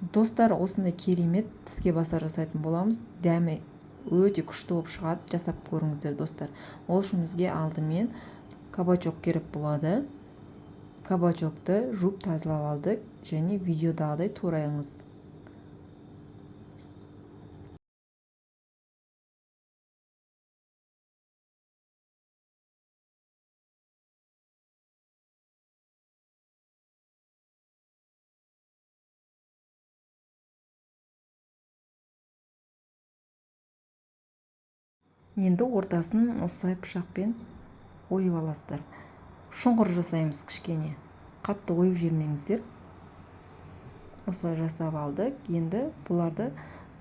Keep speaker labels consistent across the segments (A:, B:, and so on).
A: Достар, осындай керемет тіске басар жасайтын боламыз. Дәмі өте күшті болып шығады, жасап көріңіздер, достар. Ол үшін бізге алдымен кабачок керек болады. Кабачокты жуып тазалап алдық және видеодағыдай турайыңыз. Енді ортасын осылай пышақпен ойып аласыздар. Шұңқыр жасаймыз кішкене. Қатты ойып жібермеңіздер. Осылай жасап алдық. Енді бұларды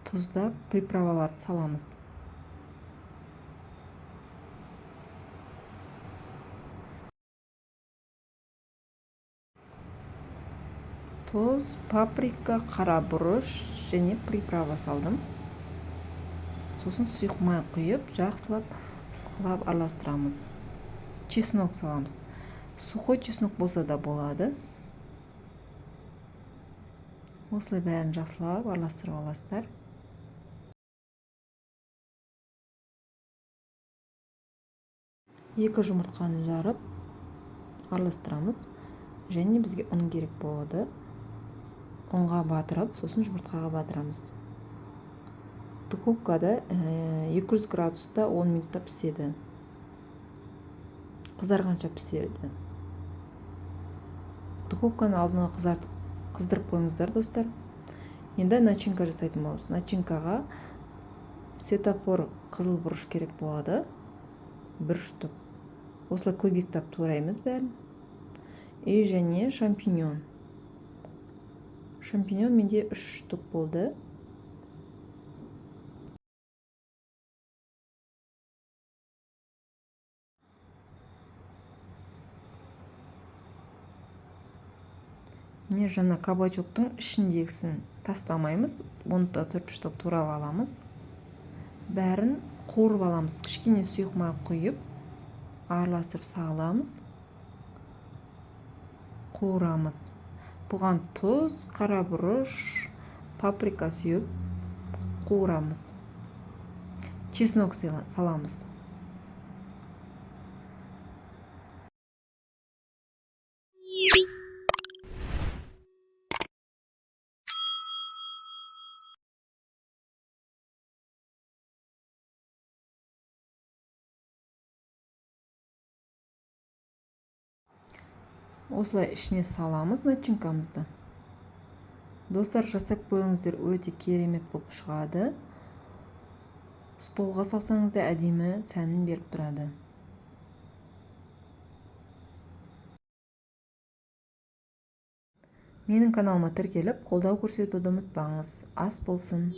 A: тұздап, приправаларды саламыз. Тұз, паприка, қара бұрыш және приправа салдым. Сосын сұйық май құйып, жақсылап ысқылап араластырамыз. Чеснок саламыз. Сухой чеснок болса да болады. Осылай бәрін жақсылап араластырып аласыздар. 2 жұмыртқаны жарып араластырамыз. Және бізге ұн керек болады. Ұнға батырып, сосын жұмыртқаға батырамыз. Духовкада 200 градуста 10 минутта піседі. Қызарғанша піседі. Духовканы алдын ала қыздырып қойыңыздар, достар. Енді начинка жасайтын боламыз. Начинкаға светофор қызыл бұрыш керек болады. 1 штук. Осылай көбектап тураймыз бәрін. И және шампиньон. Шампиньон менде 3 штук болды. Міне жаңа кабачоктың ішіндегісін тастамаймыз, оны да төрт штук турап аламыз. Бәрін қуырып аламыз. Кішкене сұйық май құйып, араластырып саламыз. Қуырамыз. Бұған тұз, қара бұрыш, паприка сүйіп қуырамыз. Чеснок саламыз. Осылай ішіне саламыз начинкамызды. Достар, жасап көріңіздер, өте керемет болып шығады. Столға салсаңыз да әдемі сәнін беріп тұрады. Менің каналыма тіркеліп, қолдау көрсетуді ұмытпаңыз. Ас болсын.